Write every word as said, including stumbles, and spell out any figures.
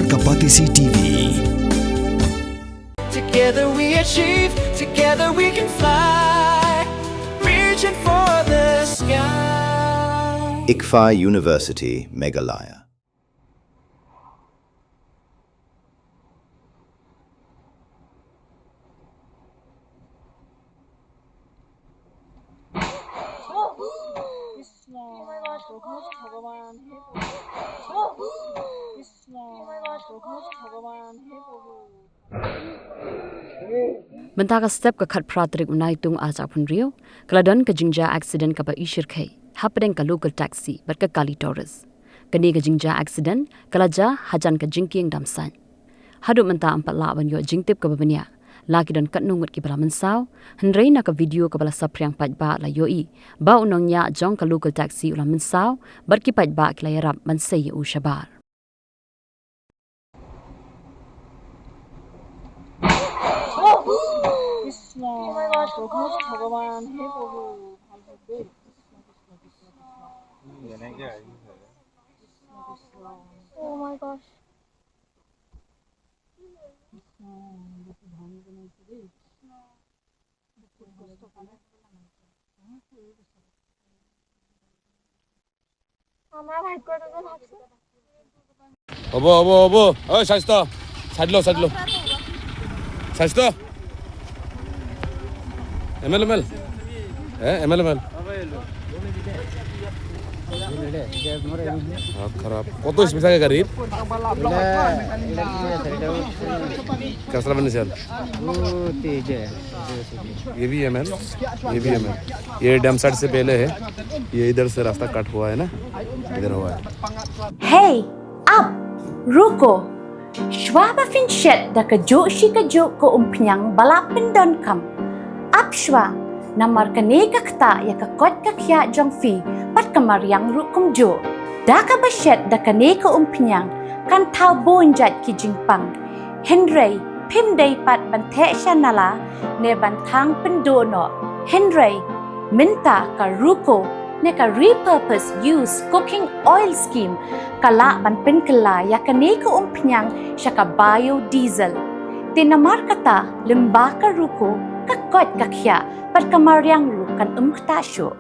Ka Batesi T V. Together we achieve, together we can fly. Reaching for the sky. ICFAI University, Meghalaya. Mynta ka step ka khatphra tarik u Naitung arhajar arphew hynriew, ka la don ka jingjia accident kaba ishyrkhei hapdeng ka local taxi bad ka kali tourist. Kane ka jingjia accident ka la jia hajan ka jingkieng dam saiñ. Haduh mynta ym pat lah ban ïoh jingtip kaba bniah la ki don katno ngut kiba la mynsaw, hynrei na ka video kaba la saphriang paidbah la ïohi ba u nongñiah jong ka local taxi u la mynsaw bad ki paidbah ki la ïarap ban sei ïa u shabar. হ'ব হ'ব হ'ব। ঐ স্বাস্থ্য, চাইড ল, চাইড ল। স্বাস্থ্য। M L M L. হে M L M L. খারাপ। কত স্পিড থাকে গাড়ির? কাসরা বেনিসাল। ये भी एमएल, ये भी एमएल। ये डैम साइड से पहले है, ये इधर से रास्ता कट हुआ है ना, इधर हुआ है। Hei, ap, ruko. Shuwa ba phin shet da kajuh shi kajuh ka umphniang ba la pyndonkam, ap shuwa, namar kane ka ktah ïa ka koit ka khiah jong phi bad ka mariang ruh kumjuh. Da kaba shet da kane ka umphniang kan thaw bun jait ki jingpang. Hynrei phim dei pat ban theh sha nala ne ban thang pynduh noh. Hynrei mynta ka ruko ne ka repurpose use cooking oil scheme ka lah ban pynkylla ïa kane ka umphniang sha ka biodiesel. Te namar kata lyngba ka ruko ka koit ka khiah bad ka mariang ruh kan ym ktah shuh.